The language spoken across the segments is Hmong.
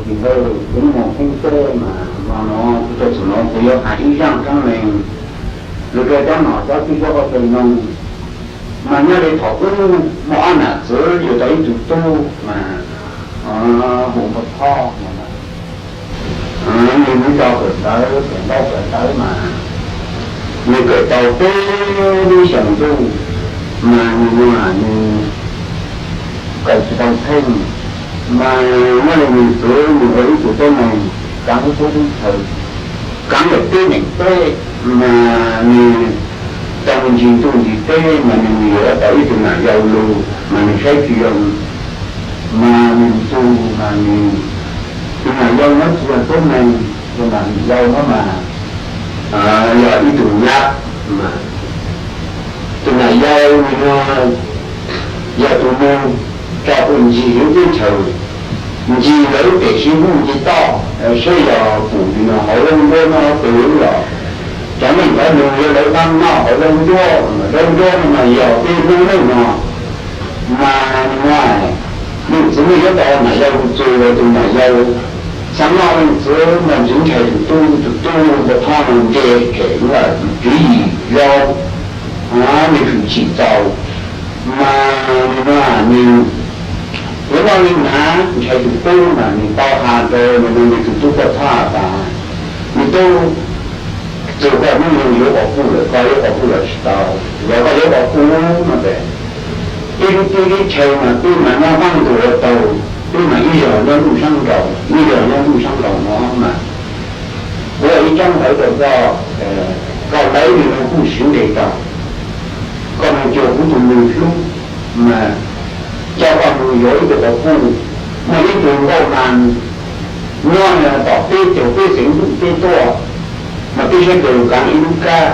Tsis ntawd kuv mus pheej teb mas no no kuv rau txim no kuv yuav hais ib zaj dab neeg lug rau cov nom cov tswv cov pog peg noog. Mas nyob li thaum ub muaj ob nam txwv yug tau ib tug tub mas hu ua Pov Thoj. Nws mus tso kawm ntawv, kawm ntaub kawm ntawv mas nws kawm tau peb lub xyoos ntuj mas nws nua nws kawm tsis tau tsheej. Mas nyob li nws txwv nws ua ib tug teeb meem kaav ib teb teb chaws, kaav lawm peb neeg teb, mas nws tau ncig ntuj ncig teb mas nws mus yuav tau ib tug nam yau lug mas nws saib tsis zoo. Mas nws mus tu mas nws, tus nam yau no tsis yog teeb meem, tus nam yau no mas yog ib tug nyab. Tus nam yau nws no yog tus mus tso tuaj ncig lub teb chaws, ncig lawv pem sib npuj nce toj saib yog pum li no hauv lub nruab no pem los cov neeg cov nus yog lawv qaab noj hauv lub nruab, lub nruab no mas yog peb lub neej no. Mas nws no leej txiv muaj yuav tau nam yau lug txug los tus nam yau xaav noj leej txiv mas ntshai tus tub, tus tub Npau Thoj no ntse phem lawm, tswv yim zoo, nws hwm chim txaus. Mas nws no nws yuav noj li na, ntshai tus tub mas nws tau has rau nws no nws tus tub Npau Thoj tas, me tub, txug koj hnub no yuav ua puj lawm, koj yuav ua puj los tsis tau? Yog koj yuav ua puj no ces peb lub teb lub chaw mas peb mas nyob qaab ntuj ua tau, peb mas ib zog nyob ntuj saab nraud, ib zog nyob ntuj saab nraud no mas kuv ua ib tsob ntawv rau koj, koj ntawv li no kuj siv nres rau koj mus cuag kuv tus nus hlub mas coj koj mus yuav ib tug quas puj, muaj ib tug nkauj mas nyob tom peb caug peb xeev ntuj teb tuaj, mas peb saib kawg kaav ib lub kab,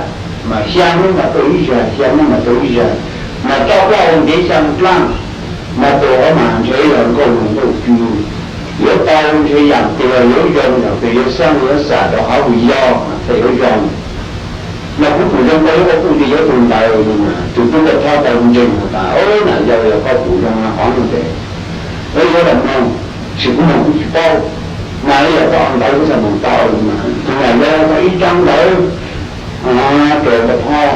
mas xya hnub mas tuaj ib zag, xya hnub mas tuaj ib zag, mas tsob plaub hau ntev xyaa dlaab, mas tus hov mas ntshe yog nkauj lug nkauj cw, yuav tau ntshe yaam twg yuav zoo, yaam twg yuav xyaab yuav xam rau hov lug yog mas thiaj yuav zoo. Mas kuv pum zoo koj yuav ua puj ces yuav tus ntawd no mas tus tub Npau Thoj tau ntseeg has tas, o, nam yau, yog koj pum zoo no hov no ces yuav los mloog, tsis kuv mloog kuv tsis paub. Mas yog koj ua ntawv kuv txhaj mloog tau no mas tus nam yau tau ib tsob ntawv rau Npau Thoj.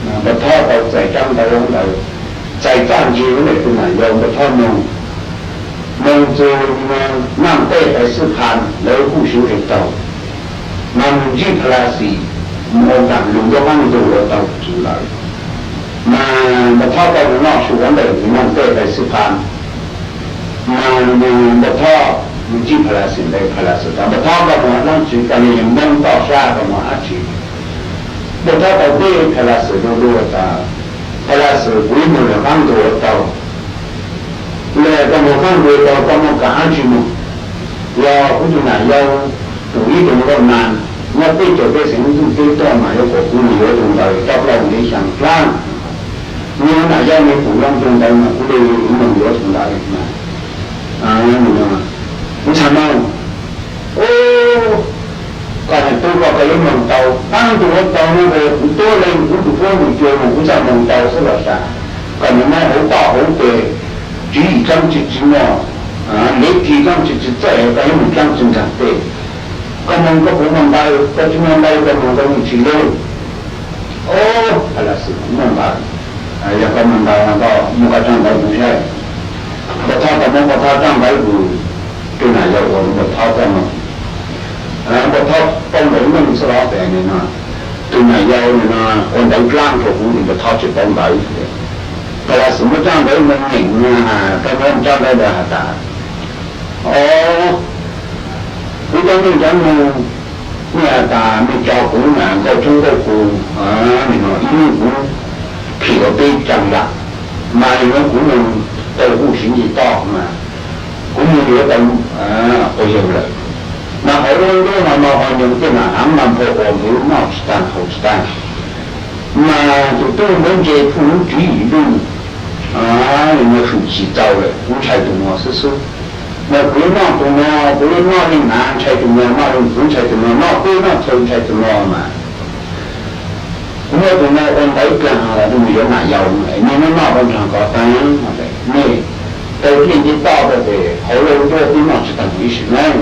Npau Thoj tau txais tsob ntawv ntawd, txais txoj ntsig ntawm tus nam yau Npau Thoj mloog. Mloog txug Naaj Tej Pais Xwb Pha lawv kuj suv tsees taug, mas mus ntsib Pha La Xim, mus ua ntaag lug nruab qaab ntuj ua tau tug ntawd. Mas Npau Thoj tau mus noj su huv ntawm Naaj Tej Pais Xwb Pha, mas Npau Thoj mus ntsib Pha La Xim ntawd, Pha La Xim tas, Npau Thoj, koj mus dlaab tsi, koj le yog Moob toj sab, koj mus dlaab tsi? Npau Thoj tau teb Pha La Xim dlua dlua tas, Pha La Xim, kuv ib mus lug qaab ntuj ua tau. Le koj mus qaab ntuj ua tau, koj muaj kam dlaab tsi mus? Yog kuv tus nam yau pum ib tug nkauj mas nyob peb caug peb xeev ntuj teb tuaj mas yuav kom kuv mus yuav tug ntawd tsob plaub hau ntev xyaa dlaab. Nws nam yau nws pum zoo tug ntawd mas kuv le mus yuav tug ntawd mas kuv txhaj mloog. Koj niag tub, koj yuav mloog tau, qaab ntuj ua tau no kuv tuab leeg kuv tus huab tus cua mus kuv txhaj mloog tau xwb los sav. Koj niag mob hauv toj hauv tes, tswv yim dlaab tsi tsis muaj, lev kis dlaab tsi tsis txawj, koj yuav mus dlaab tsi nraag tej? Koj mloog koj puas muaj ntawv? Koj tsis muaj ntawv koj mloog koj yeej tsis leej. O, Pha La Xim, kuv muaj ntawv. Yog koj muaj ntawv no koj muab koj tsob ntawv kuv saib. Npau Thoj tau muab Npau Thoj tsob ntawv lug, tus nam yau ua Npau Thoj txaj muag. Npau Thoj paub ntawv meej xwb los tes no, tus nam yau no ua ntawv dlaab rau kuv, Npau Thoj tsis paub ntawv. Pha La Xim muab tsob ntawv no nyeem, koj muab tsob ntawv ntawd has tas, o, kuv cov neej cov nug, nej has tas nej tso kuv mas nkauj tshoob nkauj kub, nim no ib hnub kuv phim ua peb caag yam, mas nim no kuv mus tau huj siv nce toj mas kuv mus yuav tau quas yawg lawm. Mas hauv lub nruab no no ho nyoog tej nam haav mas nphau quas npua noj tsis taag haus tsis taag. Mas tus tub ntawd ntse phooj ywg tswv yim ntuj, nim no hwm chim txaus lawm, kuv ntshai tus no xwb xwb. Mas kuv yuav noj tus no, kuv yuav noj li na ntshai tus no, noj leej txiv ntshai tus no, noj teb noj chaw ntshai tus no mas kuv muab tus no ua ntawv dlaag los mus yuav nam yau, nej muab noj rau nraag kov taag, nej tau dlej nce toj rau tes hauv lub nruab peb noj tsis taag. ib sim neej.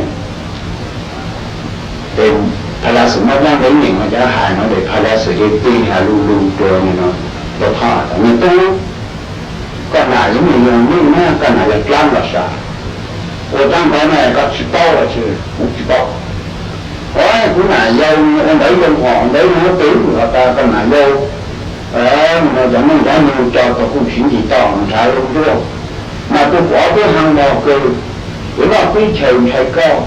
Ces Phalaxwm muab zaj ntev nyeem no cov hais no ces Phalaxwm ces tig hais lus lus rau nws no, rau Thoj tias, Me tub, koj nam yog me nyuam nyuj na, koj nam yog dlaab los sav. Ua dlaab ntawd na koj tsis paub los sis kuv tsis paub. Ua kuv nam yau ua ntawv zoo hom ntawv no pem lug has tas koj nam yau no cov neej cov nyoog tso tau kuj siv ncig toj nrhav lub ntuj, mas tus pom tub hee mog kws yuav noj teb chaws ntshai koj,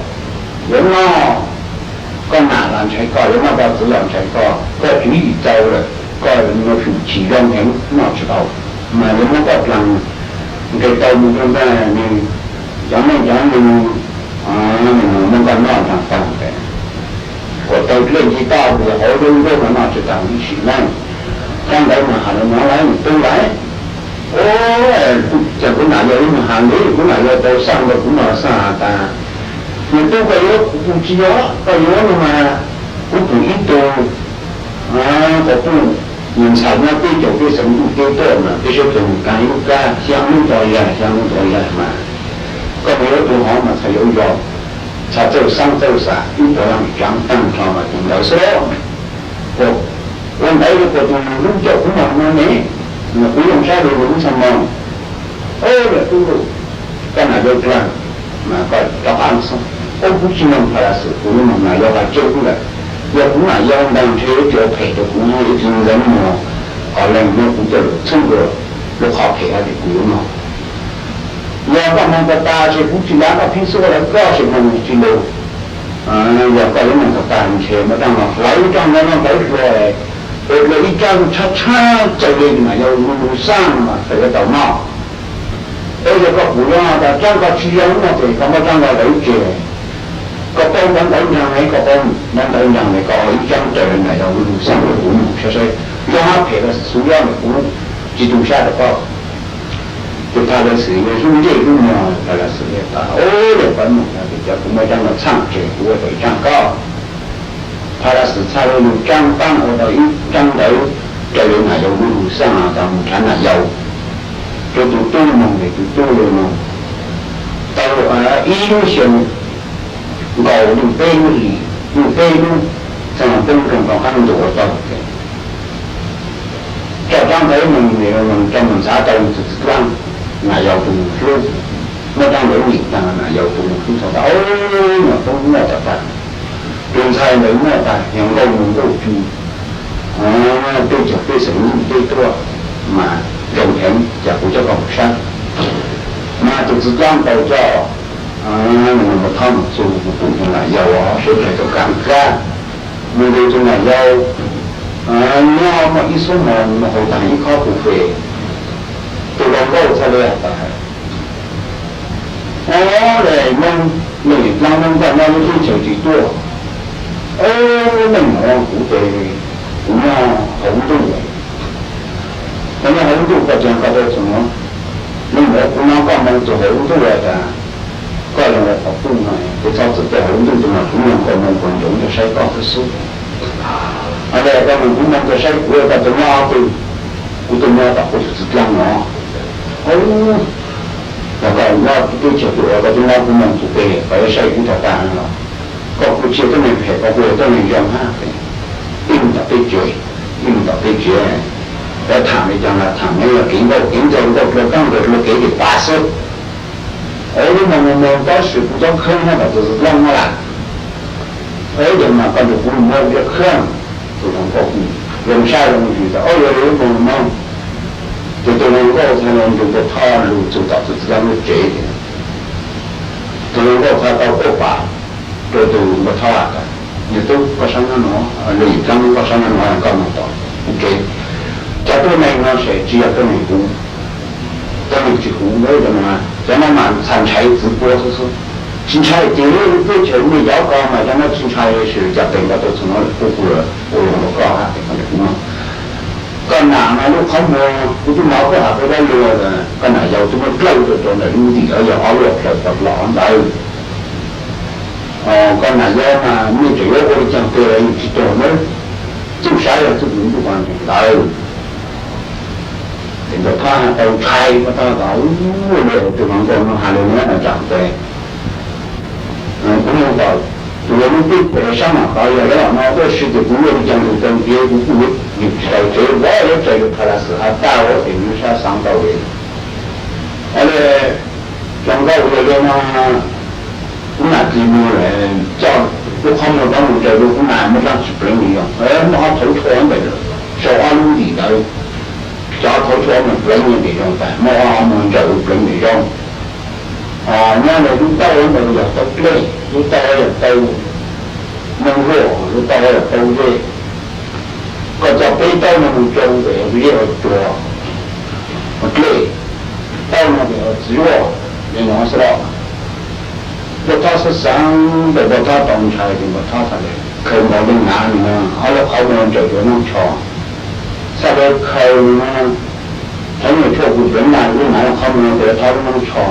yuav noj koj nam los ntshai koj, yuav noj koj txiv los ntshai koj, koj tswv yim txaus lawm, koj yuav tsum chim zoo heev noj tsis tau, mas yuav muab koj dlaag nqes tau mus rau ntawm nws cov neej cov nyoog, muab koj noj dlaag tag. Kuas tau dlej ncig toj ntawd hauv lub ntuj no noj tsis tau ib sim neej. Thaum ntawd mas has li no lawm, me tub lawm, ua cas kuv nam yau ib mus has li, kuv nam yau tau xaaj rau kuv no xaaj has tas, me tub, koj yuav kuv pum tsis yog, koj yuav no mas kuv pum ib tug quas puj, nws ntxhais nyob teb chaws peb xeev ntuj teb tuaj mas peb sawv daws mus kaag ib lub kab, xyaa lub tog yaig, xyaa lub tog yaig mas koj mus yuav tus hov mas txhais yau yog, txhais txawj xaab txawj xav, ib tug lam tsaav taag nrho mas tus ntawd xwb. Ua ntawd kuas tus lub caum kuv moog no ne, kuv zoo sab li lub txha moog. Ua yog tub, koj nam yau dlaag mas koj rov qab xwb. Ua kuv tsis moog Phalaxwm, kuv yuav moog nam yau has tseeb lawm. Yog kuv nam yau ntaag ntshe yuav tsis ua phem rau kuv, yuav tsis ntxeev muag qhov leej muab kuv coj lug txhub dua lub qhov phem hab tes kuv yuav moog. Yog koj moog tag tag ces kuv tsis lav koj phib xub lawm, koj tsis moog tsis lug. Yog koj yuav moog tag tag ntshe muab rab no hlawv rab no hlawv hlua, ua dlua ib rab tshab tshab txaus li nam yau lug lug xaaj mas koj yuav tau noj. Es yog koj pum yog tas rab ko tsis zoo no ces koj muab rab ko hlawv tseg. Koj paub ntawv ntawv nraag ne, koj paub ntawv ntawv nraag ne, koj ua ib rab raws li nam yau lug lug xaaj rau kuv moog saib saib, yog hab phem los xub, yog kuv tsis tu sab rau koj. Ces Phalaxwm yuav zub ntsej zub muag, Phalaxwm tas, Ua li pab moog no ces kuv muab rab no txhaaj tseg, kuv ua tau ib rab koj. Phalaxwm txhaj li lug tsaab paab ua tau ib rab ntawv raws li nam yau lug lug xaaj tas mus nrhav nam yau. Rau tus tub moog ces tus tub lug moog tau ib lub xyoo nkaus lub peb lub hlis, lub peb lub xyoo poob nroog rov qaab ntuas tau. Coj rab ntawv moog, coj moog ntxav tau tus txiv dlaab, nam yau tus mus hlub. Muab rab ntawv nyeem taag, nam yau tus mus hlub txog tas, Ob, nyuam tub muaj tag tag, tus ntxhais ntawd muaj tag, yog nkauj nraug nkauj cu, teb chaws peb xeem ntuj teb tuaj mas zoo heev, cas kuv coj koj mus saib. Mas tus txiv dlaab tau coj Npawg Thob mus txug mus pum tus nam yau sawv dlawg tau kaam kab. Mus nrug tus nam yau nyob muaj ib xuab moos, mus haus taag ib khob kufe, tus hluas nkauj txhaj li has tas, Ob, le Moob, le dlaab Moob, koj nyob lub teb chaws twg tuaj? Ob, leej no kuv ces kuv nyob hauv ntuj. Koj nyob hauv ntuj koj tseem koj tau txug no, leej no kuv nyob koj moog txug hauv ntuj tas koj zoo le qhov puj no, ces txhob txwm tuaj hauv ntuj tus no, kuv nyob koj moog kuv ntsoov tuaj saib koj xwb xwb. Le koj moog kuv moog tuaj saib kuv, koj tuaj nyob twg? Kuv tuaj nyob tom kuv tus txiv dlaab no. Yog koj nyob teb chaws twg, koj tuaj nyob kuv moog txug peg, koj yuav saib kuv tag tag los? Koj kuj tsis yog tuab neeg phem, koj kuj yog tuab neeg zoo hab. Ib mus tom peb tsev, ib mus tom peb tsev, yuav thaam li cas los thaam, yog kev nkauj kev nraug, nkauj dlua taab, nraug dlua kev ces pav xwb. Ua lub moog moog tab sis kuv cov kheeb nyob tom tus txiv dlaab no lawm. Yog mas koj nrug kuv mus muab cov kheeb. Tus hluas nkauj zoo sab zoo zis tas, Ob, yog li lub moog moog. Ces tus hluas nkauj txhaj li nrug Npawg Thob lug txug tom tus txiv dlaab lub tsev. Tus hluas nkauj txhaj tau kuaj pam rua tus Npawg Thob tas, Yawg tub, koj saib nyob no, le dlaab koj saib nyob no, koj moog tom kuv tsev. Cov tuab neeg no ces tsis yog tuab neeg huv, tuab neeg tsis huv, cov no mas txhaj ntshai txwv puab xwb xwb. Tsis ntshai ces lub teb chaws mej cov ko mas cov no tsis ntshai, tab sis cov peg ko tuaj txug no lawm kuj ua zoo rua koj hab, es koj nam mas lub qhov muag kuv tub mov kuj has peb dlaab lug, koj nam yau tub muab dlawb rua rau ntawm lub ntim, yog ob lub plaws tau los ntawd. Koj nam yau mas mej tseem yuav ua li caag peg los yeej tsis tuag nawb, txuj sa yog txuj tus ntuj ua ntawd. Ces Npawg Thob tau ntshai, Npawg Thob tas, Ub, le tus hluas nkauj no has le nuav no tsaam tes, Kuv twb pem sab mam qhov yog lawv mam no tuaj sim ces kuv yuav li cas tus taw ntiav kuv kuj yuav tsis tau tsev vov yuav tsev lus pha las xwm has tag ua ces nws sab xav tau li. Hloov nkauj yog li no, kuv mam tis muag lawm coj lub qhov muag rov mus nraws rau kuv mam muab dlaab tsi pleev nim zoo, muab ob thaum tshuaj ntawm sau ob lub ntim ntawd, cov thaum tshuaj mus pleev nim zoo tas muab ob muag nraws pleev nim zoo. Nyob ntawm lub taub ntawd yog taub dlej, lub taub yog taub neeg zuaj, lub taub yog taub zeb. Koj coj peb taub no mus tsoo tes yog zeb ua cua, ua dlej, taub no tes ua txiv zuaj, li no xwb los. Npawg Thob xav xav tes Npawg Thob tau ntshai ces Npawg Thob txhad le khaws nkaus li nav li no ob lub qhov muag nraws rau noob tsho. Txhad le khaws no, thaum nyuam tshuaj kuv pleev mas lub nav lub qhov muag tes Thob lub noob tsho,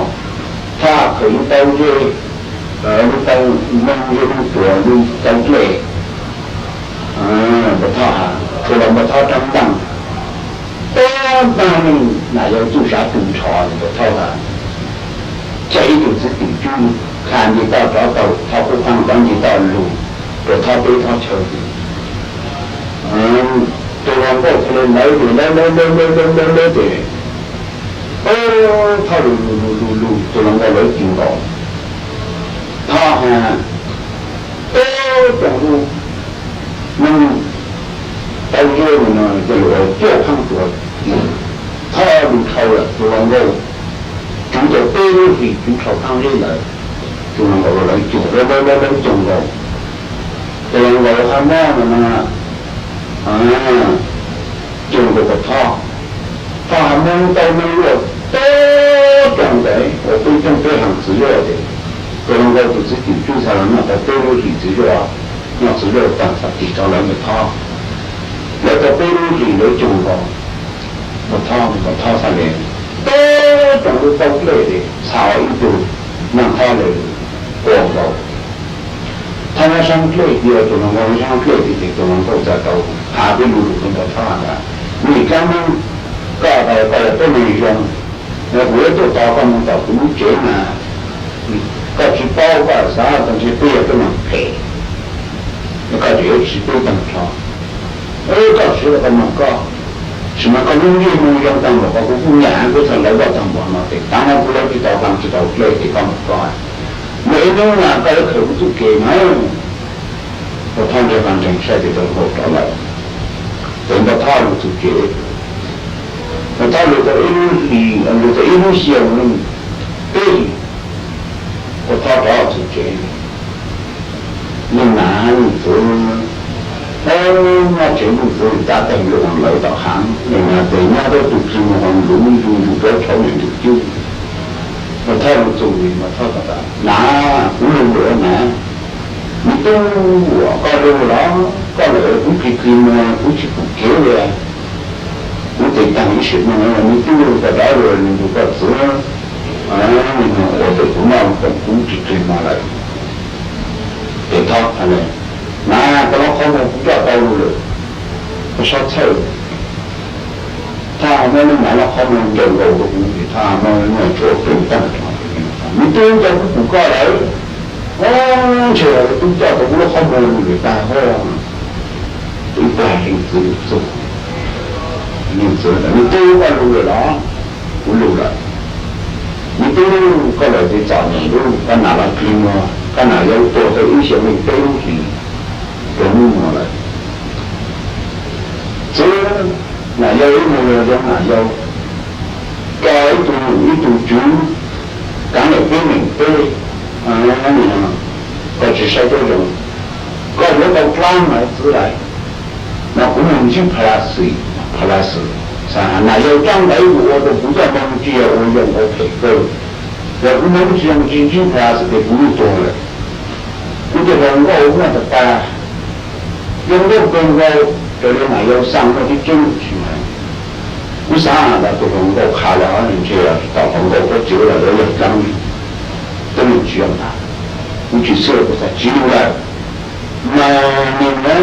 Thob khaws lub taub zeb, lub taub neeg zeb noob cua lub taub dlej. Npawg Thob has, tsuas los Npawg Thob rab ntaaj, tag npaag neeg nam yau txuj sav tu nrho Npawg Thob has, caij ib tug txiv twm cub kha nce toj rov tau Thob qub qhaab rov nce toj lug rau Thob teb Thob chaw ces tus hluas nkauj txhad le lawv ces lawv lawv lawv lawv lawv lawv lawv ces Thob lug lug lug lug lug tus hluas nkauj lawv ci nkaus. Thob has, tub, cov lub noob taub zeb no ces luag cuaj qhaab tuag. Thob lug dhau lawm tus hluas nkauj cuv tau peb lub hlis cuv dhau qaab zeb lawm. Tus hluas nkauj lawv cuag lawv lawv lawv cuag nkaus. Tus hluas nkauj has mob no no cuag nkaus Npawg Thob. Thob has mob tau neeg luaj tub coog ntawd ua peb coog peb haag txiv zuaj ces tus hluas nkauj tus txiv twm cub txhad los noj tau peb lub hlis txiv zuaj, noj txiv zuaj taag txhad tig rov lawv Npawg Thob. Lawv tau peb lub hlis lawv cuag nkaus Npawg Thob, Npawg Thob txhad le tub coog lub taub dlej es txhad ua ib tug Npawg Thob le quas nkaus. Thob nyob saab dlej, tus hluas nkauj nyob saab dlej tiag ces tus hluas nkauj txhad tau has peb lug lug rau Npawg Thob has tas, Nim dlaab mub, koj tas koj yog tuab neeg zoo, kuv yuav tuaj tos koj moog tom kuv lub tsev mas koj tsis paub, koj xav tas ntshe peb yog tuab neeg phem, koj tseem yuav tsis pub taag nrho. Koj siv los koj moog koj, sis mas koj lub ntsej muag zoo taag npaum ko kuv kuj nyam kuv txhad lawv koj taag npaum no tes tav no kuv lawv tsis tau hlaang tsis tau dlej tes koj moog koj. Muaj ib hnub mas koj yuav khaws kuv txuj kev na. Npawg Thob ntseeg qas ntseeg saib tes tau nkaus rov lawm. Tes Npawg Thob lug txug tsev, Npawg Thob lug tau ib lub hlis, lug tau ib lub xyoo peb hlis, Npawg Thob rov txug tsev. Leej nam leej txwv, nyob tsev leej txwv cav teeg lug lawv tom haav, leej nam tes nyob rau tug plig moog hoov luv ntsug ntsug rau tshauv ntug cub. Npawg Thob lug txug, Npawg Thob tas, Nam, kuv lug lawm nam. Me tub, koj lug los koj lawm kuv plig plig moog kuv tsis pum kev li. Kuv tes taag ib sim moog, me tub, koj rov lug lug ntsug koj txwv, ua rau kuv noj koom kuv plig plig moog lawm. Tes Thob has le, Nam, koj lub qhov muag kuv coj tau lug lawm, koj sab txhawj. Thob muab lub nam lub qhov muag ncaws nkaus rau kuv, Thob muab nyiaj tsuav pleev taag rau, Me tub, coj kuv pum koj lawm. Ntshe yog tub coj tau kuv lub qhov muag lug lawm tag hab. Ib plag leej txwv lug txug, leej txwv tas, Me tub, koj lug lawm los? Kuv lug lawm. Me tub, koj lawm tes txom nyem lub, koj nam los plig muag, koj nam yuav tuag tau ib xyoos leej peb lub hlis rau hnub no lawm. Txwv, nam yau ib muag zoo nam yau, koj ib tug num ib tug tswv, kaav lawm peb meem peb, koj tsis saib tuab zoo, koj yuav tau dlaab mas txwv lawm. Mas kuv moog ntsib pha las xwm, pha las xwm, nam yau tsaab ntawd kuj ua rau kuv coj moog tsis yog ua zoo ua phem kawg. Yog kuv moog tsis zoo tsis ntsib pha las xwm tes kuv yeej tuag lawm. Kuv tus hluas nkauj muaj tag tag, zoo nkauj kawg nkaus raws li nam yau xaa muaj tib tseeb tsis mas. Kuv xaav tas tus hluas nkauj qha lawm ntshe yog tsis tau hluas nkauj pob tsev los lawv yog dlaab, tub yeej tsis zoo tas. Kuv tsis xwb kuv xav tsis lug lawm. Mas nim no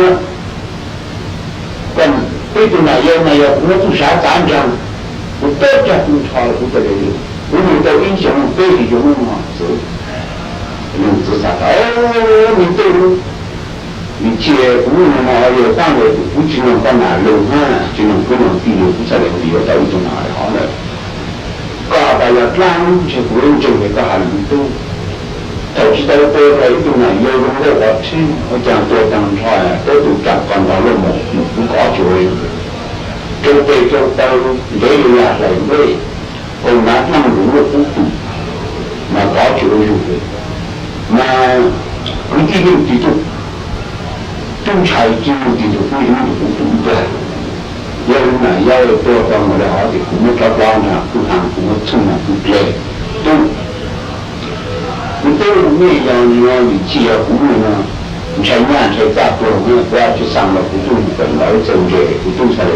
peb tus nam yau mas yog kuv muab txuj sav txav ntsaag, kuv pab cag tu nrho kuv tas le lug, kuv lug tau ib xyoos peb hlis zoo hnub no txwv. Leej txwv tas, Me tub, Vim tias kuv muaj no yog Paj Nqus tus, kuv tsis noog koj nam lug hab tsis noog kwv noog tij lug, kuv txhaj le yuav tau ib tug nam hov lawm. Koj has tas yog dlaab lub ntshe kuv lub ntseg es koj has lug tub. Thaum tsis tau tua tau ib tug nam yau zoo nkauj qhov tsheb, ua caag tua taag nrho peb tug tsaam koj ntog luaj moog, kuv kov tsis ua li. Rau tes rau taw, ntev li yag hlais nplej, kaus nav dlaaj lug luaj kub tus, mas kov tsis ua zug li. Mas kwv tij leej twg tub, tub ntshai tsis leej twg tub, tub ntshai tub ntshai. Yog li nam yau tua tau mus li hov ces kuv muab rov plaub nrag kuj haag, kuv muab txhuj nrag kuj dle. Tub, kuv tub, nej yog no vim tsi yog kuv no ntshai nyaj ntshai txaj tuag, kuv tsis xaa los kuv tub mus kawm ntawv txawj ntse, kuv tub txhaj le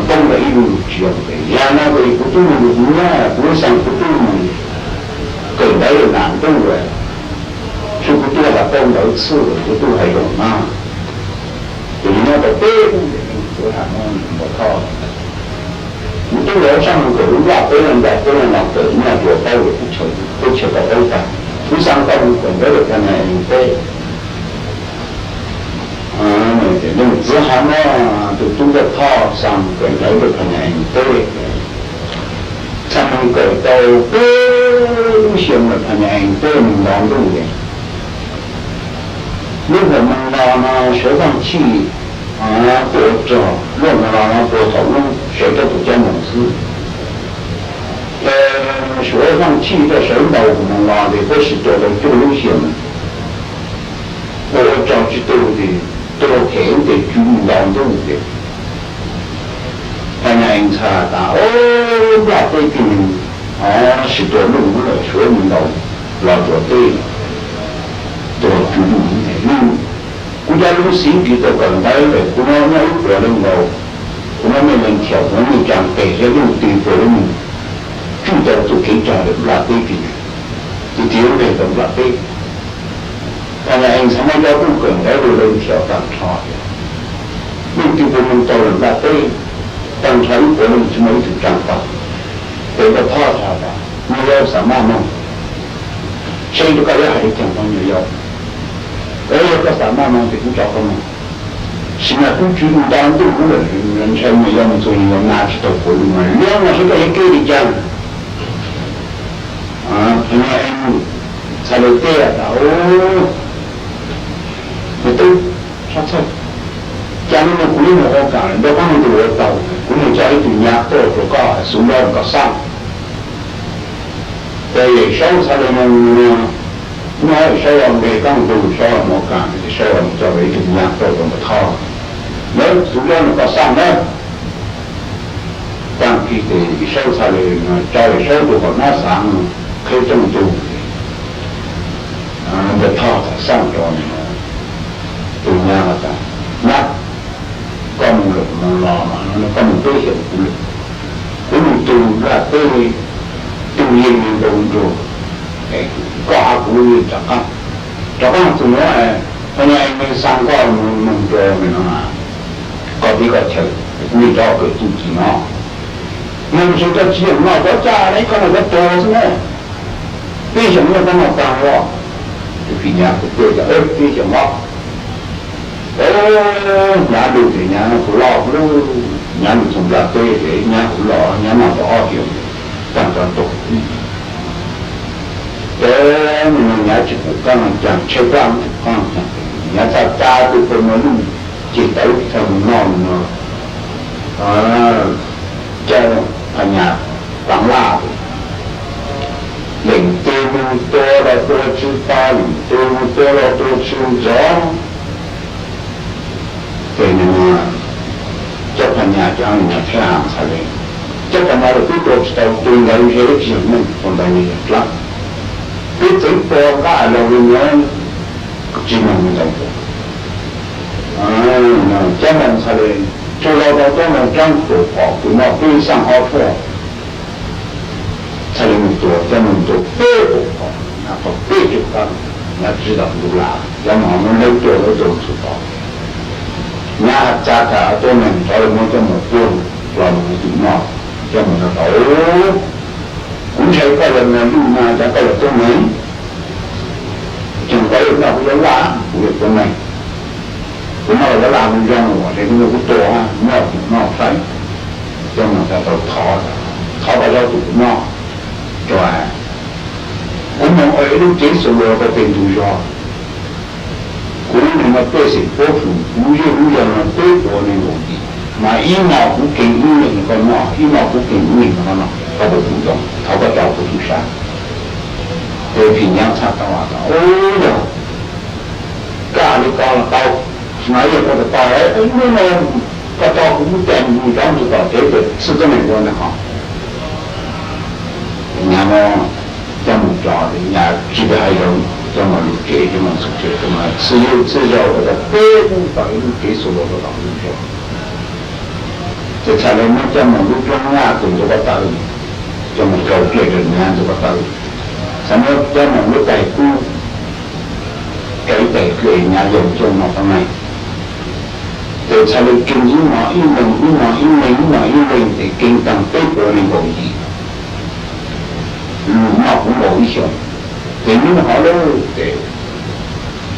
poob rau ib lub tsis zoo. Yog no ces kuv tub mus kuv nyob, kuv xaa kuv tub mus kawm ntawv nam ntuj lawm, tsuas kuv tub has poob ntawv txhij, kuv tub hais zoo na. Ces nyob tau peb hnub ces kuv has no npau thoj, kuv tub los sab moog kawm lub nplaj teb, nplaj teb no kawm nyaj tsuas paub lawm, teb chaws tau paub tag. Kuv xaa tau mus kawm ntawv lawm phas nyas ees teb. Leej txiv has no, tus tub npau thoj xaa mus kawm ntawv lawm phas nyas ees teb, xaa mus kawm tau peb lub xyoo lawm phas nyas ees teb mus nto ntuj ces lub hom moos los no Suav vaaj chij kuj ua rog, lub hom moos los no puag thaum lub sawv rau tus coj moos xwb. Suav vaaj chij rau sawv ntaus hom moos los ces puab sim tua tau cuaj lub xyoo, ua ua rog tsi tu ces tua them ces tswv nto ntuj ces phas nyas ees txhais tas, o, nplaj teb kws sim tua luj lawm, Suav mus ntaus los rua teb, tua tswv luj es luj. Kuv cov lub xiv kis tau kawm ntawv lawm, kuv muab nyob ib puas leej nkaus, kuv muab mej leej thiaum, kuv muab mej caa peg thiab luj twg puas lub mus tsuj tau txuj kev tsag lawm nplaj teb kws, tus txiv lub npe tau nplaj teb. Phas nyas ees txhais muab cov kuj kawm ntawv lug leej thiaum tag nrho, leej twg puas moog tau lawm nplaj teb, tag nrho ib puas leej tsi muaj ib tug tsaa tau. Ces npau thoj has tas, nyuam yaus xav maj moog, seb rua koj yuav hais li caag tau nyuam yaus. Es yog koj xav maj moog ces kuv tso koj moog. Sim mas kuv tswv nto ntuj lawm, ntshai nyuam yaus mus txug nyuam yaus nas tsi tau puas lug mas liab no seb koj yuav keb li caag. Phas nyas ees txhais le teb tas, me tub, sab txhawj, ca le nuav kuv yuav moog ua kaam lawm, nrug qaab moog tus ua tau, kuv moog coj ib tug nyab tuaj rua koj, xuv nplog rua koj xaaj. Ces Yawm Saub txhais le nuav, nub Yawm Saub ua npe qaab ntug, Saub ua kaam, Saub ua coj ib tug nyab tuaj rua npau thoj, lawv xuv nplog rua koj xaaj na. Taag kig ces Yawm Saub txhais le, tso Yawm Saub rua huv nab xaav, qheb rooj ntug, npau thoj txhais xaaj rua tus nyab has tas, nyab, koj moog lawm moog los mas no koj moog peb xyoos kuv lawm, kuv moog tu nplaj teb, tu yeej li npau nruag, koj hab kuv rov qaab, rov qaab txug nuav, phas nyas ees xaa koj moog rua me no, koj teb koj chaw, kuv yeej rov kawm txuj ci no. Moog tsi koj tsi yeem noj koj ca le koj noj koj tuag xwb na. Peb xyoos noj koj noj taag los. Tus phim nyab kuj teb tas, peb xyoos os. Nyab lug ces nyab kuj loj lug, nyab lug txug nplaj teb ces nyab kuj loj, nyab noj tau ob xyoos, taag tso tuag. Ces nyab tsi pum qaab caag, tsheb plaab tsi pum qaab caag, nyab txhaj ca tug pawg nuav lug, ces tawv txhaj moog noj no. Ca phas nyas taav laj, leej twg moog tua los tua tsi tau, leej twg moog tua los tua tsi nrov. Ces cov phas nyas cov phab nyas txhaj has txhais le, cov phab nyas lawm peb tua tsi tau, tus ntawd ntshe tsi yog neeg, tus ntawd ntshe yog dlaab. Peb txawm tua nqaj los li nuav tsi moog ntau tua. Cov moog txhaj le, tsuas los tau tuab moog roob tus pom kuv noj peb xaaj ob tshuaj. Txhaj le moog tua, cov moog tua peb tus pom, nyab qhov peb tug qab, nyab tsi tau ntu lam, cov moog muab lawv tua lawv tua txhua tog. Nyab txhaj tas tuab neeg rov le muab cov moog puag los moog tus noj, cov moog tas tau, kuv ntshai koj yog me luj na, cas koj yog tuab neeg? Tseem tau yog noj kuv yuav laj, kuv yuav Tus neeg, kuv noj los laj mus zoo uas es kuv tua, noj tus noj saib. Coj mus tau thov, thov kom yog tus kuv noj rau, kuv mus ua ib lub cev xus los rau pem ntug zos. Kuv nim no pej xeem puab fwm, kuv lub zej lub zog no peb puas nees nkaum yim, mas ib hmos kuv kees ib leeg rau koj noj, ib hmos kuv kees ib leeg rau koj noj, koj puas pum zoo? Thov koj tso kuv tub sab. Ces phim nyab txhaj tau, yog kaj li ko los tau, mas yog koj tau, hnub no koj tso kuv lub caij mus rov mus tom tsev ces xwb tuab neeg ua ntawd ho. Nyab muab coj mus tso, nyab tsis tas hais rau, coj mus lub tsev, coj mus txhua tsev, coj mus txhua yug txhua zaus rau peb hnub tom ib lub tsev xus los rau tom lub zos. Ces txhad li muab coj mus lub roob nyab tus ntxuav pob taws, coj mus rau dlej rau nyab ntxuav pob taws, txhad muab coj mus lub tais kub rau ib tais dlej nyab yog coj mus tau neeg. Ces txhad li kees ib hmos ib leeg, ib hmos ib leeg, ib hmos ib leeg ces kees tag peb puas nees nkaum yim, lus noj kuv nkaus ib xyoos. Ces hnub hov lawm ces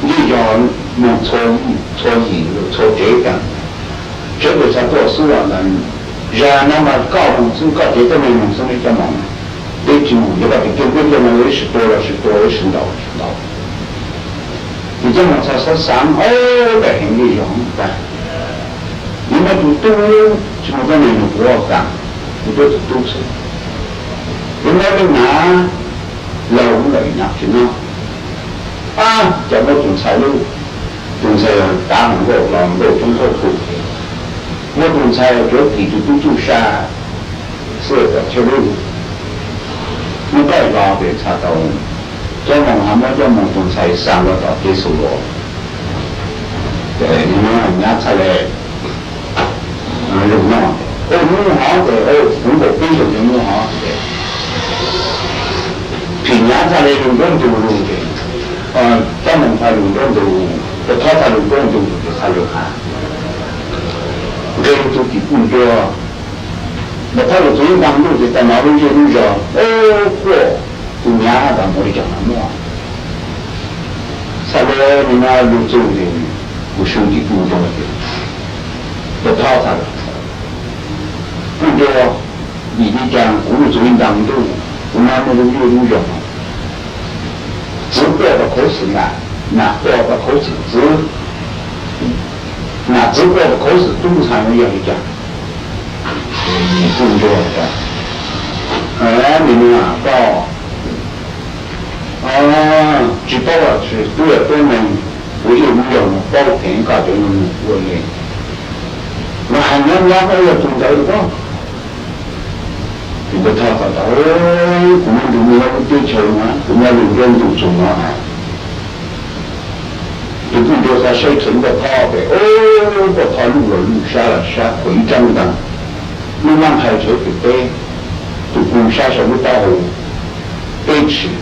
yeej yog mus txhua yim txhua tsev tag, tsev tus txhad tuaj xwb ntag. Zag no mas koj mus xwb, koj tsev tuab neeg mus xwb, neb coj mus, peb tsis mus, yog koj tseem ceeb peb coj mus ua ib sim tua los sis tua, ib sim ntaus los sis ntaus. Ces coj mus txhad xav xav, ob, peb heev li zog tag. Nws muaj tus tub, tsis muaj tuab neeg nws kuv ua kam, kuv tuaj tus tub xwb. Kuv muab lub nav laug lawm nyab tsis noj. Ab, coj muab tus ntxhais lub, tus ntxhais tav hauv nkauj los nkauj toob nkauj pum, muab tus ntxhais cuav kis tus tub txuj sa xwb kom chawj lub. Muab qaij los ces txhad tau coj mus, ho muab coj mus tus ntxhais xa los tom kev xus los. Ces nyab txhad li, zoo no, ua hnub hov ces, kuv nkaum peb xyoos hnub hov ces phim nyab txhad li lug nruab ntug lug ces, coj mus txhad lug nruab ntug, Pov Thoj txhad lug nruab ntug ces txhad lug has, nqe tus tim puj nruag. Pov Thoj lug txug ib ntaag ntuj ces tau nov lub zej lub zog, quaj, tus nyab tas mus li cas mas muaj. Txhad li nim no lug txug ces kuv su tim puj nruag ces Pov Thoj txhad, puj nruag, vim li cas kuv lug txug ib ntaag ntuj, kuv nov muaj lub zej lub zog, txiv quaj rau khaub xwm nam, nam quaj rau khaub xwm txiv, nam txiv quaj rau khaub xwm tub ntxhais no yog li cas? Puj nruag tas, nim no koj tsis paub los tsis, tub yog tuab neeg, kuv ib lub zog no paub theev koj cov nug ua le, mas hais nyob nyob koj yog tus ntawd os. Ces Pov Thoj txhad tas, kuv muaj ntu muaj lub teb chaws no, kuv muaj lub nruab ntug txug no. Tus puj nruag txhad saib rheev Pov Thoj ces, Pov Thoj lub los lub, sab los sab, khuam ib tsaab ntaag, lub nab hais rheev tus teb, tus puj sab saum lub taub hau, teb tshis,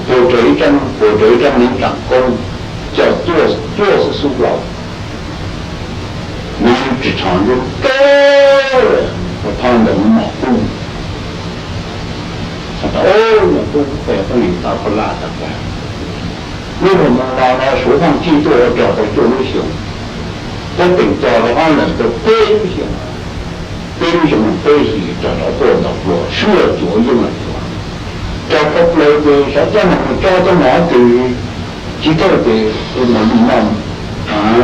puag raws ib tsaab, puag raws ib tsaab neev tsaam koob, coj tuaj tuaj xub xub plaws. Nws tsis tshua ntub kawg, Pov Thoj ntawd mom kub. Txhad tas, Nyuam tub, koj yog tuab neeg tau koj laj tag, lub hauv moo no no Suav Vaaj Tij tuaj ua rog tau cuaj lub xyoos, puab teem cog rau ob leeg tau peb lub xyoos, peb lub xyoos no peb hlis rog rov tuaj ntaus pluag, swb los cuav, yeej los cuav, rog tau plaws ces xyov coj moog mus tso coj moog twg, tsis thawj ces ua moog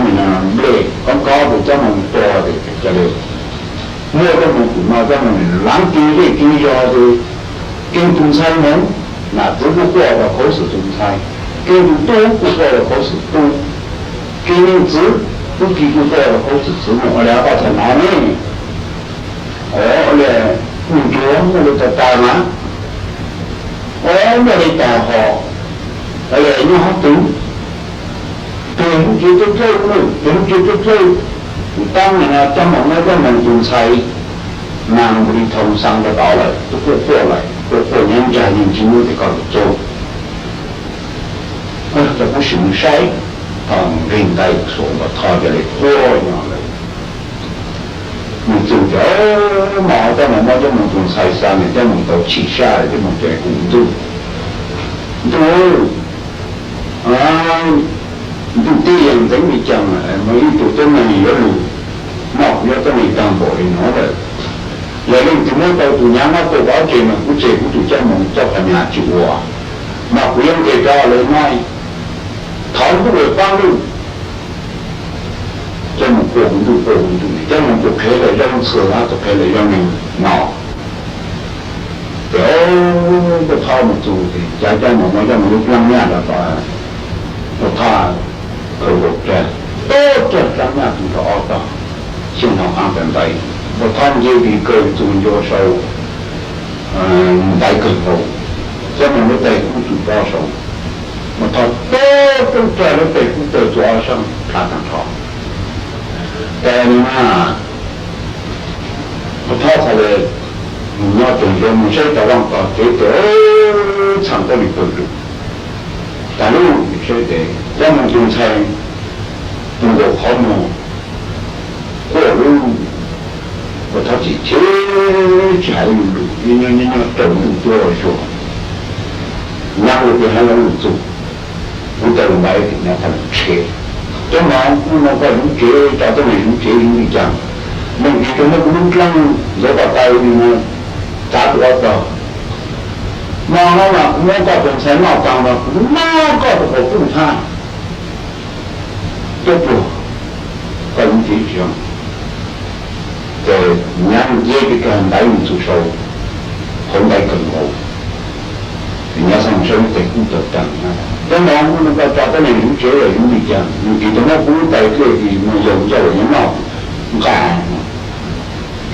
li noj nplej koob koob ces coj moog tua ces ca le muaj coj moog tus no coj moog laav kev zej kev zog ces keeb tus ntxhais moog, nam txiv kuj quaj rau khaub xwm tus ntxhais, keeb tus tub kuj quaj rau khaub xwm tub, keeb leej txiv tub ki kuj quaj rau khaub xwm txiv moog, ua li koj txhad nov ne. Ua li, puj nruag, muaj li tag tag mas, muaj li tag hos, ua li nyob hov twg, tus lub cev dlawb dlawb, tus lub cev dlawb dlawb, tus taab meeg no coj moog muab coj moog tus ntxhais, mas npua li thoo xaa rau tod lawm, twb quaj quaj lawm, quaj quaj nyob ntsag yeej tsis muab tes koj lug txug. Coj kuv sim mus saib. Thaum nqeg ntais xuas Pov Thoj ca le quaj nyo lawm. Nws txug tias, mas coj moog muab coj moog tus ntxhais xa nws coj moog tau chim sab lawm coj moog tes kuv ntuj, ntuj, Ib me cas mas ib tug tuab neeg yuav lug noj kuv nyob tuab neeg taag npaum li no lawm. Yog leej twg muab tau tus nyab no tuaj kuv ob tsev mas kuv tseg kuv tus coj moog coj qhov nyas tsis ua, mas kuv yuav nqes rov lawm no. Thov ntuj lawm paab ntuj. Coj moog quaj ntuj quaj ntuj, coj moog tus qhev lawm zaub ntxhw hab tus qhev lawm zaub neeg no. Ces Nkauj Thoj mus txug ces cav coj moog muab coj moog lub dlaab nyaj rau tom Nkauj Thoj khaws nkaus rag, tuab rag dlaab nyaj tug rau ob tog, xyoo hno qaab tag ntaiv. Nkauj Thoj nce pis kawg txug ncua sau ntaiv kawg nkaus, coj moog lub tais kub txug pob sau. Nkauj Thoj tuab rag lub tais kub tawg txug ob sab plhav taag nrho. Ces no na, Nkauj Thoj txhad le mus nyob tsev, mus saib tau vaaj tog tsev tes txham tuab li pawg lug. Tag lub saib tes coj moog tug ntxhais tus nkaus qhov muag quaj lub, Nkauj Thoj tsis cheb tsis hais lus, nyob nyob nyob raws ntuj tuab zuag, nyab ua peb hab lub lug txug. Kuv tau lug ntaiv tim nyab tau lug tshev, tuab no kuv nug koj zuv tsev, tso tuab neeg zuv tsev zuv li cas? Leej twg tuaj muab kuv lub dlaab ntxuav tau tau li no, txav tug ob tog. Mo no mas kuv muab koj tus ntxhais noj taag mas kuv noj koj tus quas puj hab. Tuab pluag, koj zuv tsev tsis zoo. Ces nyab nce pes kag ntaiv mus txug sau, hauv ntaiv kawg nkaus. Nyab xav saib lub tais kub tawg taag, tuab no kuv nug koj tso tuab neeg zuv tsev zuv li cas? Leej twg tuaj muab kuv lub tais dlej kis mas yog kuv coj lug nyob noj nqaij.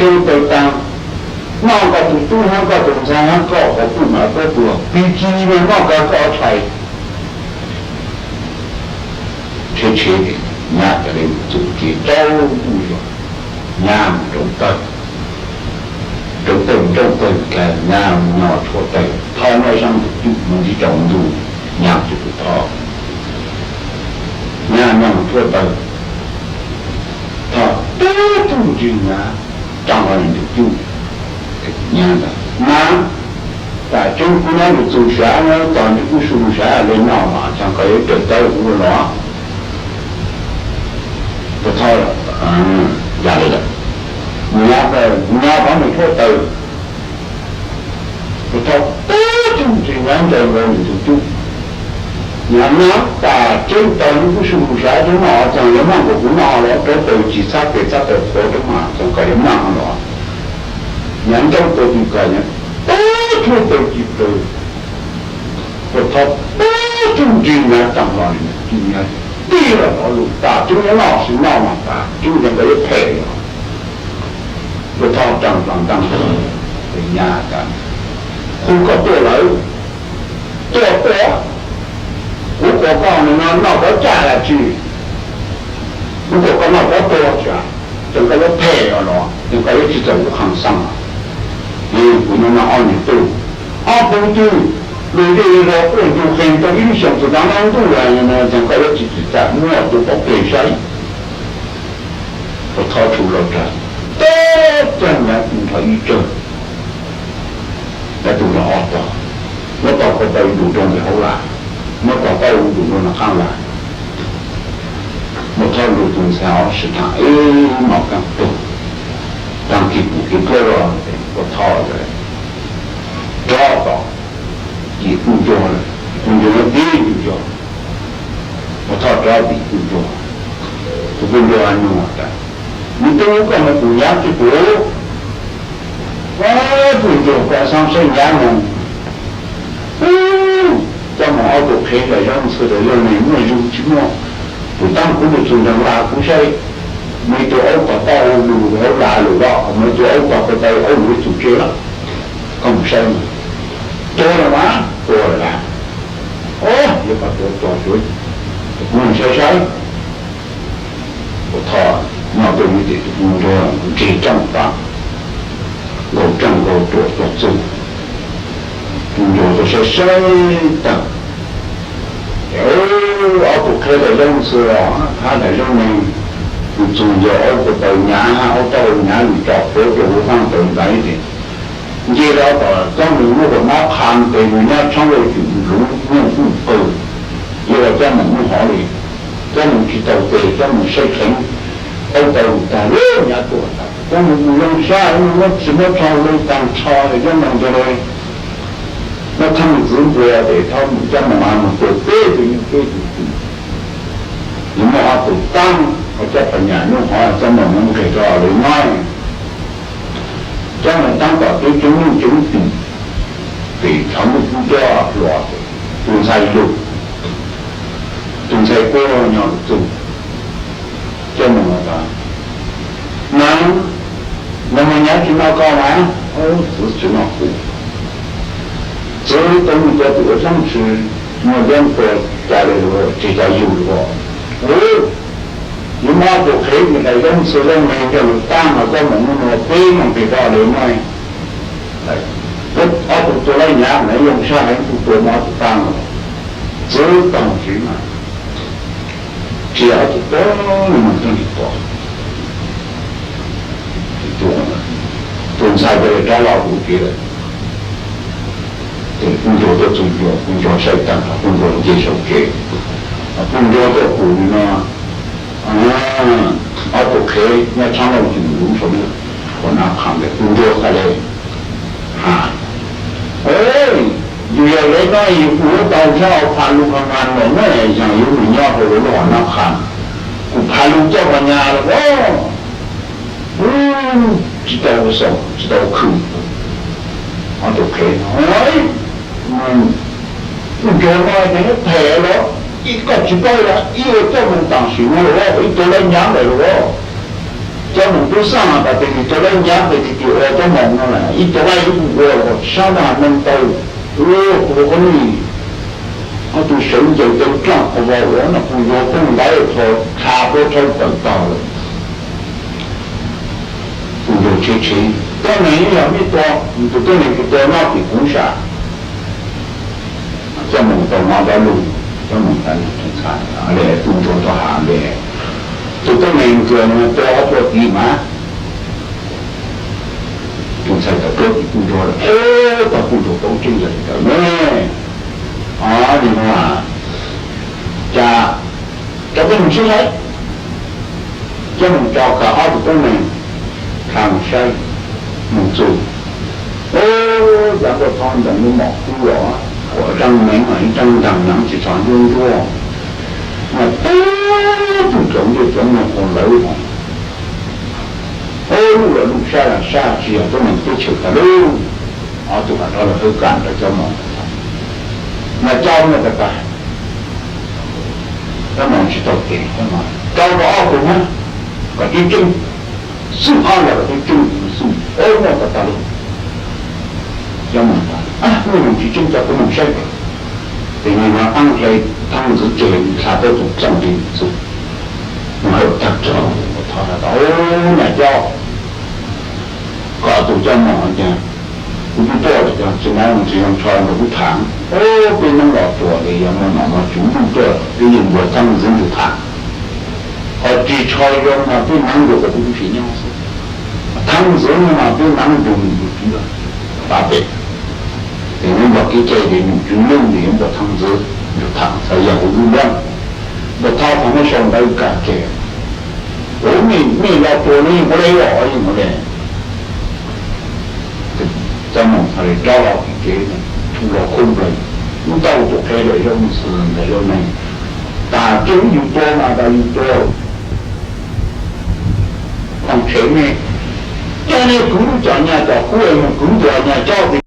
Rau tawg taag, noj koj tus tub hab koj tus ntxhais hab koj quas puj mas tuab pluag, pig kis mas noj kag koj ob tshais. Tshev tshev nyab tas le txug kev rau ntuj zuag, nyab mus rauv tawg, rauv tawg nrauj tawg kag nyab mus nyo tshuaj tawg, Thoj nyob saab ntug cub mus ntsib tsaus ntuj, nyab tsi pum Thoj. Nyab nyo mus tshuaj tawg, Thoj tub tug ntsig nyab raag hlo le ntug cub. Nyab tas, Mas, tas tseeb kuv nyob lug txug sav, nyob tog ntsib kub su lug sav le noj mas tseem koj yuav raws tawv kuv los. Pub Thoj, ya le lawm, nyab, nyab rov mus tshuaj tawg. Pub Thoj tub tug ntsig nyab ncaws nkaus le ntug cub. Nyab, Mas, tas tseeb tog ntsib kub su lug sav, tseeb mas tseem yuav maj nkaus kuv noj los, rauv tawg tsis txhab pes txhab taw qhuav, tseem mas tseem koj yuav maj los. Nyab nrauj tau tug kag, nyab tub tshuaj tawg ci plaws. Pub Thoj tub tug ntsig nyab raag hlo le ntug cub, nyab tij los tod lug, tas tseeb yuav noj tsis noj mas tas tseeb tseem koj yuav phem los. Pub Thoj raag plaws ntaag, nyab tas, Hu koj tuaj lawm, tuaj tuaj, kuv kuas koj no noj koj caj dab tsi? Kuv kuas koj noj koj tuag tsi? Tseem koj yuav phem os los tseem koj yuav tsis txaus kuv khaam xaa? Kuv nyob noj ob nyuag tug, ob peb tug, lug dlej lug zog quaj ncu qees tau ib lub xyoos txug taag noj ntuj lawm no tseem koj yuav tsis txawj muab tus pov peg saib. Pub Thoj tshuj lug rag, teb tag nyab tug nrho ib tsawg, nyab tug nrho ob tog, muab tog ko taw ntug rau ntawm hauv lam, muab tog taub ntug rau nram qaab lam. Pub Thoj lug tug ntxhais ob sab taag ib mos kaaj tug, taag kis pum kev dlawb los, Pub Thoj rov tom tim kuj ncuag lawm, kuj ncuag tib kuj ncuag. Pub Thoj rov tim kuj ncuag, tus kuj ncuag nug tas, Nub tub koj moog pum nyab tsi pum? Kuj ncuag koj xaav saib nyab moog. Coj moog aub tus qhev lawm zaub ntxhw lawm zaub neeg muaj zug tsi muaj, tus taab kuv lug txug nraag lag kuv saib, muaj ib tug aub tog taub lug hauv lam lawm los, muaj ib tug aub tog ko taw aub lug ib tug tsev lawm. Koj moog saib mas, tuag lawm mas, tuag lawm las. Yog koj tuag tuag, kuv moog saib saib. Pub Thoj nyob tuaj ib tes tus kuj ncuag ntseg rooj tas, nkaus rooj nkaus tuam tuaj txug, kuj ncuag tuaj saib saib taag, aub tus qhev lawm zaub ntxhw los hab lawm zaub neeg, kuj txug ncuag aub ko taw nyab hab aub taub hau nyab lug tso plhuav rua huv qaab taw ntaiv tes, nce rau tom coj moog lub kaus mob qha tes lug nyob tshoob lauj cwm lug nyooj kuj qw, yuav ua coj moog lub hov li, coj moog tsis tau tes Coj mus saib dheev, ua tau lus tag lawm nyav tuaj tas, koj mus mus zoo sab, muab tsis muab rho lawm tag nrho, coj mus ntawd lawm. Muab thaj mus txwv npua tes thaub mus coj mus mus tua peb tus nyuj peb tus twm, nws muaj ob tug taab, ho coj pas nyam nyob hov coj mus muab nqeg rau lawv noj. Coj mus taab tom tub coob nyuj coob twm, pem thav muj kub coj hluas, tus ntxhais lug, tus ntxhais kuj nyob lub txug, coj mus tas, Nab, nag hmo nyav tsis noj koj mas? Txwv tsis noj kuv. Txwv tau mus cov tus ua dlaab tsi, muaj dlaab tua cas li lawm, tsis cov yug lawm. Ub, yus muab ob tug qhev mus dais zoob txhua leej neeg coj lug taab mas koj mus muab nua peb moos pem rau lawv noj. Ob tug tua laij nyav mas zoo sab heev, tus tua muab ob tug taab los. Txwv taug siv mas tsis yog ob tug tua, nws mas tub ntxhais tua. Tus ntxhais cia li rov los kuv kev lawm. Ces kuj ntsuag tuaj txug ncuav, kuj ntsuag saib tag nrho, kuj ntsuag nce saum kev, kuj ntsuag tuaj pum no, ob tug qhev nyob tshab lauj cwm lub saum lub, ua nab qha ntawd kuj ntsuag tas li. Ha, yus yog lawv no yus kuj yuav tau sab pha lug qha nqa los na, yog yuav mus nyob rau lub hom nab qha, kuv pha lug coj qhov nyas los as, tsis tau ua xaus tsis tau khwm. Ob tug qhev, kuj ntsuag no ces nyob phem los, ib koj tsis paub los ib ua coj mus tam sim no los ib tua laij nyav lawm los. Coj mus tub xaj tas tes tus tua laij nyav tes tus tus ua coj mus no las ib tua laij ib kuj ua los sab no neeg tau. Ua kuv qhov ni, ob tug sawv ncaws caw dlaaj qhov vau ua no kuj ntsuag poob ntaiv tho, dha plaub tshawb tawm tag lawm. Kuj ntsuag tshev tshev, tuab neeg ib yam mej tua, tus tuab neeg kuv tua noj tim kuv sam. Coj mus tau no dab lug, coj mus tas tus ntxhais le kuj ntsuag tau has le, tus tuab neeg ntsuag no tua ob puag tid mas. Tus ntxhais tawm plaub tim kuj ntsuag lawm, tau kuj ntsuag paub tseeb yog li ntawd ne. Li no, cas cov tuab neeg sib hlais, coj mus tso kag ob tug tuab neeg, kha mus saib, mus txug, ub, yav ntuj thoob ntoo lub mom kub los, huam zaj meev los ib zaj ntaag nyav tsis tshua ntsuab ntsuab, mas tub tug cov ntuj cov noog ua lawv hov, ub, lub los lub sab los sab tsis yog tuab neeg teb chaws tas lub. Ob tug mam rov los hawb kam ntawd coj mus, mas coj mus tas tas, coj mus tsis tau tes, rau kom ob tug na, kom tib tseeb, xwb ob los kom tib tseeb xwb, ub, muaj tas tas li. Coj mus tas, muaj mus tsis tseeb coj kuv mus saib. Ces nim no taab hle thab ntxwv tseg, nrhav tau tus txooj li ntxwv, mus hawm tag rau, ua thov tas, ub, nyam coj, koj tus coj mus tias, kuv twb tuaj lawm cov tsis mob mus tsis zoo tsho nrog kuv tham, ub, peb Hmoob Los Tsuas li yog muaj nom muaj tswv ntuj tuaj peb yeej npuag thab ntxwv nrug tham, ho tsis tsho zoo mas peb hmoob nrug kom peb tub si nyob xwb. Thab ntxwv no mas peb hmoob nrug nws tus tswv pab peb, ces nws npog kev cai ces nws tswv yeej ces yuav npuag thab ntxwv nrug tham txhais yog kuv lub nplooj, npuag thab tham muab sau ntawv kam tseg. Kuv mej Los Tsuas no yeej ua le los yeej ua le. Coj mus txog li rov los tim tsev, tshoob los khoob nplawg, ub, tau tus qhev lawm, zaub ntxhw ntawm zaub neeg, tas tseeb yus tua mas tas yus tua. Tau tshev mej, coj nej kwv lub cov nyas cov kub es mus kwv ntua nyas coj ti